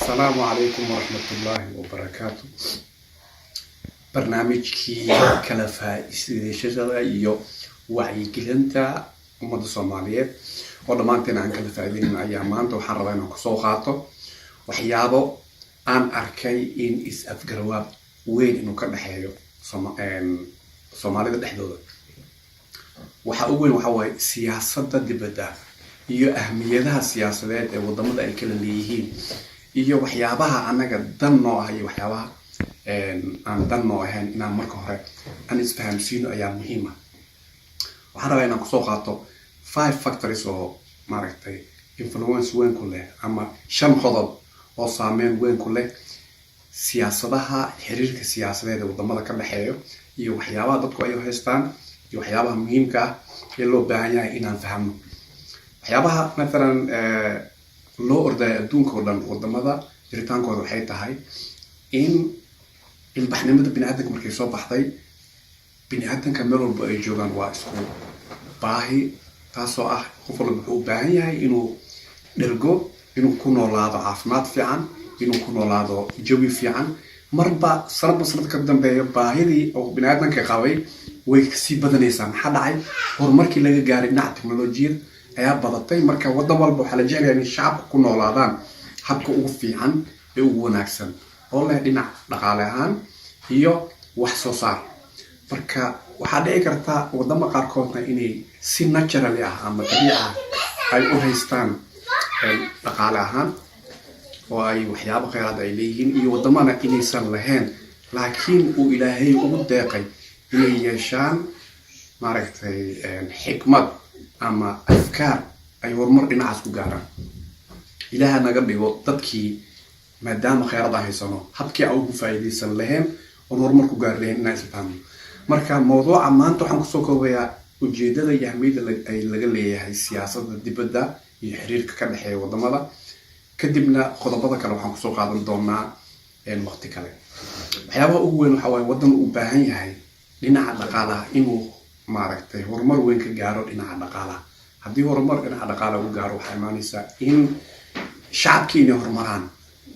Asalaamu calaykum waraxmatullaahi wabarakaatu. Barnaamijkii kala faa'iidaysashada iyo wacyigelinta ummadda Soomaaliyeed oo dhammaanteen aan kala faa'iidaynayno ayaa maanta waxaan rabaa inaan kusoo qaato waxyaabo aan arkay in is-afgarwaab weyn inuu ka dhexeeyo Soomaalida dhexdooda. Waxa ugu weyn waxa waaye siyaasadda dibadda iyo ahmiyadaha siyaasadeed ee wadamada ay kala leeyihiin, iyo waxyaabaha annaga dan noo ah iyo waxyaabaha aan dan noo ahayn. Inaan marka hore aan isfahamsiino ayaa muhiim ah. Waxaan rabaa inaan kusoo qaato five factors oo maaragtay influence weyn ku leh, ama shan qodob oo saameyn weyn ku leh siyaasadaha, xiriirka siyaasadeed ee wadamada ka dhexeeyo, iyo waxyaabaha dadku ay haystaan, iyo waxyaabaha muhiimka ah ee loo baahan yahay inaan fahamno. Waxyaabaha mathalan loo ordaya adduunka oo dhan, wadamada jiritaankooda, waxay tahay in ilbaxnimada bini aadamka markay soo baxday, bini aadamka meel walba ay joogaan waa isku baahi, taasoo ah qof walba wuxuu u baahan yahay inuu dhergo, inuu ku noolaado caafimaad fiican, inuu ku noolaado jawi fiican. Marba sanadba sanad ka dambeeyo baahidii oo bini aadamka qabay way kasii badanaysaa. Maxaa dhacay? Horumarkii laga gaaray dhinaca teknolojiyada ayaa badatay. Marka wadan walba waxaa la jeclayaa inay shacabka ku noolaadaan habka ugu fiican ee ugu wanaagsan oo leh dhinac dhaqaale ahaan iyo wax soo saar. Marka waxaa dhici karta wadamo qaarkoodna inay si naturally ah ama dabiic ah ay u haystaan dhaqaale ahaan oo ay waxyaabo kheyraad ay leeyihiin, iyo wadamana inaysan lahayn, laakiin uu Ilaahay ugu deeqay inay yeeshaan maaragtay xikmad ama afkaar ay horumar dhinacaas ku gaaraan. Ilaaha naga dhigo dadkii, maadaama kheyraad aan haysano, habkii aan ugu faa'iidaysan lahayn oon horumar ku gaari lahayn inaan isfahmno. Marka mawduuca maanta waxaan kusoo koobayaa ujeedada iyo ahmiyadda ay laga leeyahay siyaasadda dibadda iyo xiriirka ka dhexeeya wadamada. Kadibna qodobada kale waxaan kusoo qaadan doonaa waqti kale. Waxyaabaha ugu weyn waxa waaye waddan uu baahan yahay dhinaca dhaqaalaha inuu maaragtay horumar weyn ka gaaro dhinaca dhaqaalaha. Haddii horumar dhinaca dhaqaalaha uu gaaro, waxaa imaanaysaa in shacabkii inay horumaraan,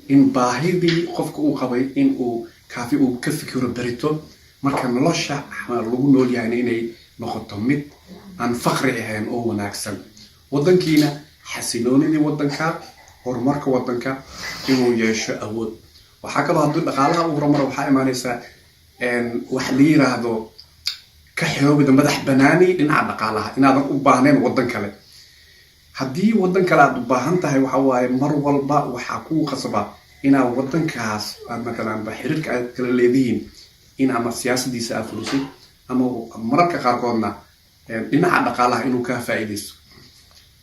in baahidii qofka uu qabay in uu kaafi uu ka fikiro berito. Marka nolosha lagu nool yahayna inay noqoto mid aan faqri ahayn oo wanaagsan, waddankiina xasiloonidii waddanka, horumarka waddanka inuu yeesho awood. Waxaa kaloo haddii dhaqaalaha uu horumaro, waxaa imaanaysaa wax la yiraahdo ka xoroobida madax banaani dhinaca dhaqaalaha, inaadan u baahnayn waddan kale. Haddii waddan kale aad u baahan tahay, waxa waaye mar walba waxaa kuu qasba inaad waddankaas aad matalan ba xiriirka aad kala leedihiin in ama siyaasadiisa aad fulisid, ama mararka qaarkoodna dhinaca dhaqaalaha inuu kaa faa'iidaysto.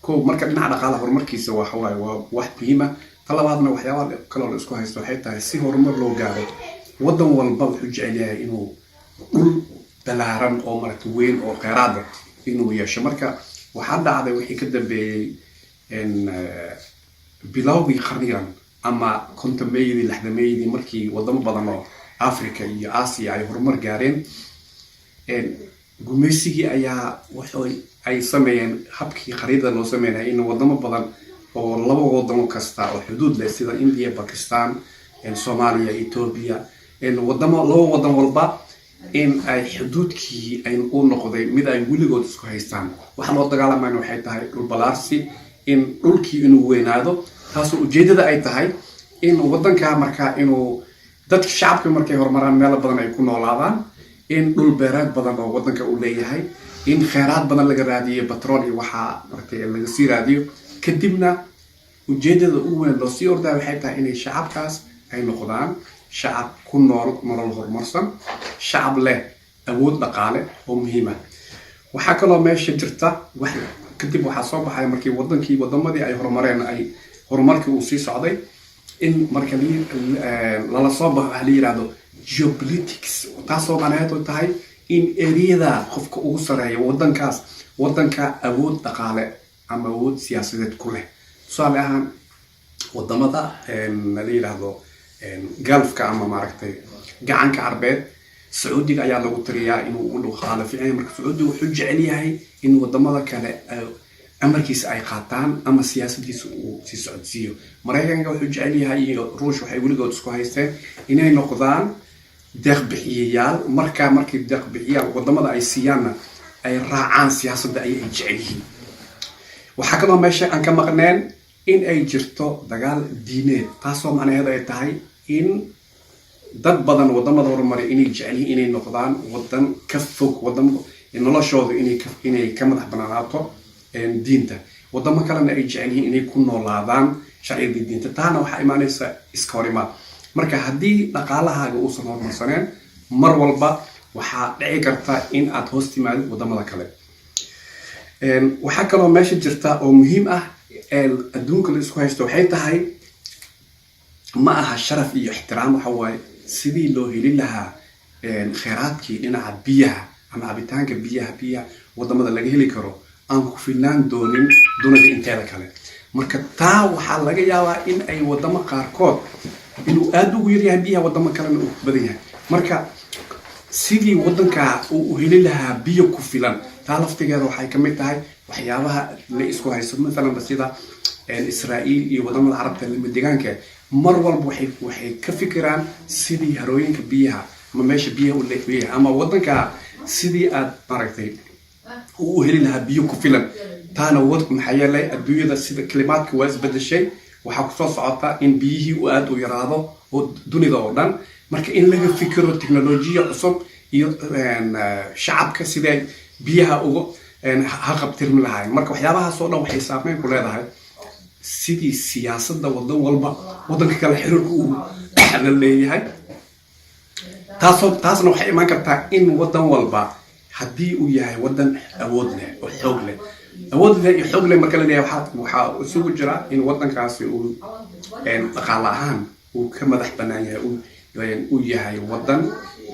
Ko marka dhinaca dhaqaalaha horumarkiisa waxa waaye waa wax muhiima. Ta labaadna, waxyaabaha kaloo la isku haysto waxay tahay, si horumar loo gaaro, waddan walba wuxuu jecel yahay inuu dhul balaaran oo maragta weyn oo kheyraada inuu yeesho. Marka waxaa dhacday wixii ka dambeeyey bilowgii qarnigan ama 50meeyadii, 60meeyadii, markii wadamo badan oo Africa iyo Asia ay horumar gaareen, gumaysigii ayaa wuxuu ay sameeyeen habkii khariidada loo sameynaya in wadamo badan oo laba wadamo kasta oo xuduud leh, sida India, Pakistan, Soomaaliya, Ethiopia, wadamo laba wadan walba in ay xuduudkii ay u noqday mid ay weligood isku haystaan. Waxa loo dagaalamayna waxay tahay dhul balaarsi, in dhulkii inuu weynaado, taasoo ujeedada ay tahay in wadanka markaa inuu dadka shacabka markay horumaraan meelo badan ay ku noolaadaan, in dhul beereed badan oo wadanka uu leeyahay, in kheyraad badan laga raadiyo, batrool iyo waxaa maragtay laga sii raadiyo. Kadibna ujeedada ugu weyn loo sii ordaya waxay tahay inay shacabkaas ay noqdaan shacab ku nool nolol horumarsan, shacab leh awood dhaqaale oo muhiim ah. Waxaa kaloo meesha jirta wax kadib waxaa soo baxay markii wadankii, wadamadii ay horumareen, ay horumarkii uu sii socday, in marka lala soo baxo waxa la yihahdo geopolitics, taasoo macnaheedu tahay in eriyada qofka ugu sareeya wadankaas, wadanka awood dhaqaale ama awood siyaasadeed ku leh. Tusaale ahaan, wadamada la yidhaahdo Gulfka ama maaragtay Gacanka Carbeed, Sacuudiga ayaa lagu tiriyaa inuu u dhaqaale fiican yahay. Marka Sacuudiga wuxuu jecel yahay in wadamada kale Amarkiisa ay qaataan ama siyaasadiisa uu sii socodsiiyo. Maraykanka wuxuu jecel yahay iyo Ruush waxay weligood isku haysteen inay noqdaan deeq bixiyayaal. Markaa markay deeq bixiyaal wadamada ay siiyaanna ay raacaan siyaasadda ay jecel yihiin. Waxaa kaloo meesha aan ka maqneen in ay jirto dagaal diineed, taasoo macnaheedu ay tahay in dad badan wadamada horumaray inay jecel yihiin inay noqdaan wadan ka fog wadan, noloshoodu inay ka madax banaanaato diinta, wadamo kalena ay jecel yihiin inay ku noolaadaan sharciyada diinta. Taana waxaa imaanaysa iska hor imaad. Marka haddii dhaqaalahaaga uusan horumarsaneen, mar walba waxaa dhici karta in aad hoos timaadid wadamada kale. Waxaa kaloo meesha jirta oo muhiim ah, adduunka la isku haysto waxay tahay, ma aha sharaf iyo ixtiraam, waxa waaye sidii loo heli lahaa kheyraadkii dhinaca biyaha ama cabitaanka biyaha wadamada laga heli karo aan ku filnaan doonin dunida inteeda kale. Marka taa waxaa laga yaabaa in ay wadamo qaarkood inuu aada ugu yaryahay biyaha, wadamo kalena uu ku badan yahay. Marka sidii wadankaa uu u heli lahaa biyo ku filan, taa laftigeeda waxay ka mid tahay waxyaabaha la isku haysto. Mathalanba sida Israa'iil iyo wadamada Carabta lama deegaanka, mar walba waxay ka fikiraan sidii harooyinka biyaha ama meesha biyaha u leeyahay ama wadanka sidii aad maaragtay uu u heli lahaa biyo ku filan. Taana wad maxaa yeelay adduunyada sida climate-ka waa isbedeshay, waxaa kusoo socota in biyihii uu aada u yaraado oo dunida oo dhan. Marka in laga fikiro technolojiya cusub iyo shacabka siday biyaha uga haqabtirmi lahaayeen. Marka waxyaabahaas oo dhan waxay saameyn ku leedahay sidii siyaasadda wadan walba wadanka kale xiriirka uu la leeyahay. Taasoo taasna waxay imaan kartaa in wadan walba haddii uu yahay wadan awood leh oo xoog leh, awood leh iyo xoog leh marka la leeyahay, waxaa isugu jira in wadankaasi uu dhaqaale ahaan uu ka madax bannaan yahay, uu yahay wadan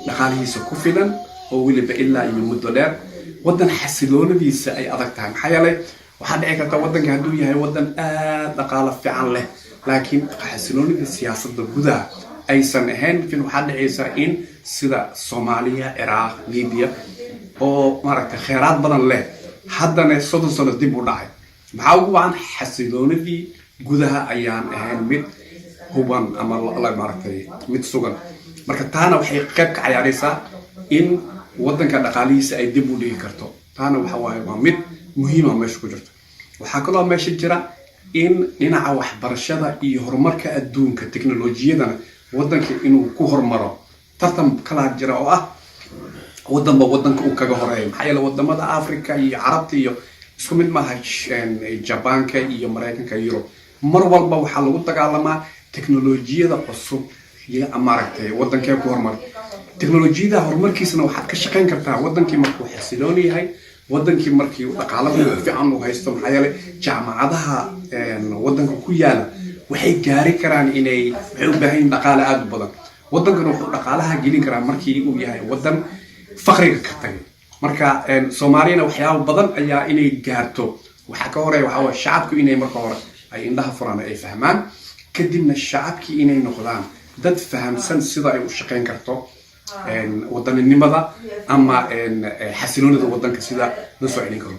dhaqaalihiisa ku filan oo weliba ilaa iyo muddo dheer, wadan xasiloonadiisa ay adag tahay. Maxaa yeelay waxaa dhici karta wadanka hadduu yahay wadan aad dhaqaalo fiican leh, laakiin xasiloonida siyaasadda gudaha aysan ahayn laakiin waxaa dhicaysa in sida Soomaaliya, Ciraaq, Libiya oo maaragtay kheyraad badan leh, haddana 30 sano dib u dhacay. Maxaa ugu wacan? Xasiloonidii gudaha ayaan ahayn mid huban ama maaragtay mid sugan. Marka taana waxay qayb ka cayaaraysaa in wadanka dhaqaalihiisa ay dib u dhigi karto. Taana waxa waaye waa mid muhiima meesha ku jirto. Waxaa kaloo meesha jira in dhinaca waxbarashada iyo horumarka adduunka teknolojiyadana wadanka inuu ku hormaro tartan kalaa jira oo ah wadanba wadanka uu kaga horeeyo. Maxaa yeele wadamada Africa iyo Carabta iyo isku mid maaha Jabaanka iyo Maraykanka, Yurub. Mar walba waxaa lagu dagaalamaa teknolojiyada cusub iyo maaragtay wadankee ku horumar. Teknolojiyada horumarkiisana waxaad ka shaqayn kartaa wadankii markuu xasiloon yahay, wadankii markii dhaqaalada fiican uu haysto. Maxaa yeelay jaamacadaha wadanka ku yaala waxay gaari karaan inay waxay u baahan yihiin dhaqaale aada u badan. Wadankana wuxuu dhaqaalaha gelin karaa markii uu yahay wadan faqriga ka tagay. Marka Soomaaliyana waxyaaba badan ayaa inay gaarto waxaa ka horeeya waxaa waye shacabku inay marka hore ay indhaha furaan, ay fahmaan, kadibna shacabkii inay noqdaan dad fahamsan sida ay u shaqayn karto wadaninimada ama xasiloonida wadanka sida loo soo celin karo.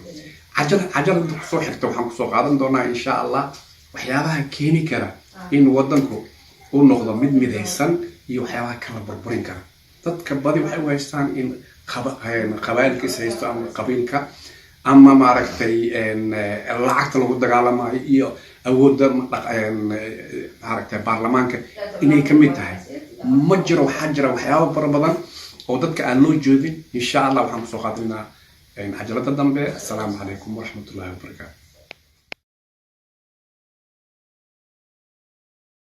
Cajalada kusoo xigta waxaan kusoo qaadan doonaa, insha Allah, waxyaabaha keeni kara in wadanku uu noqdo mid midaysan iyo waxyaabaha kala burburin kara. Dadka badi waxay u haystaan in qabaa'ilka is haysto ama qabiilka ama maaragtay lacagta lagu dagaalamayo iyo awoodda maaragtay baarlamaanka inay ka mid tahay. Ma jiro, waxaa jira waxyaabo fara badan oo dadka aan loo joodin. Insha Allah waxaan kusoo qaadinaa cajalada dambe. Assalaamu calaykum waraxmatullahi wabarakaatu.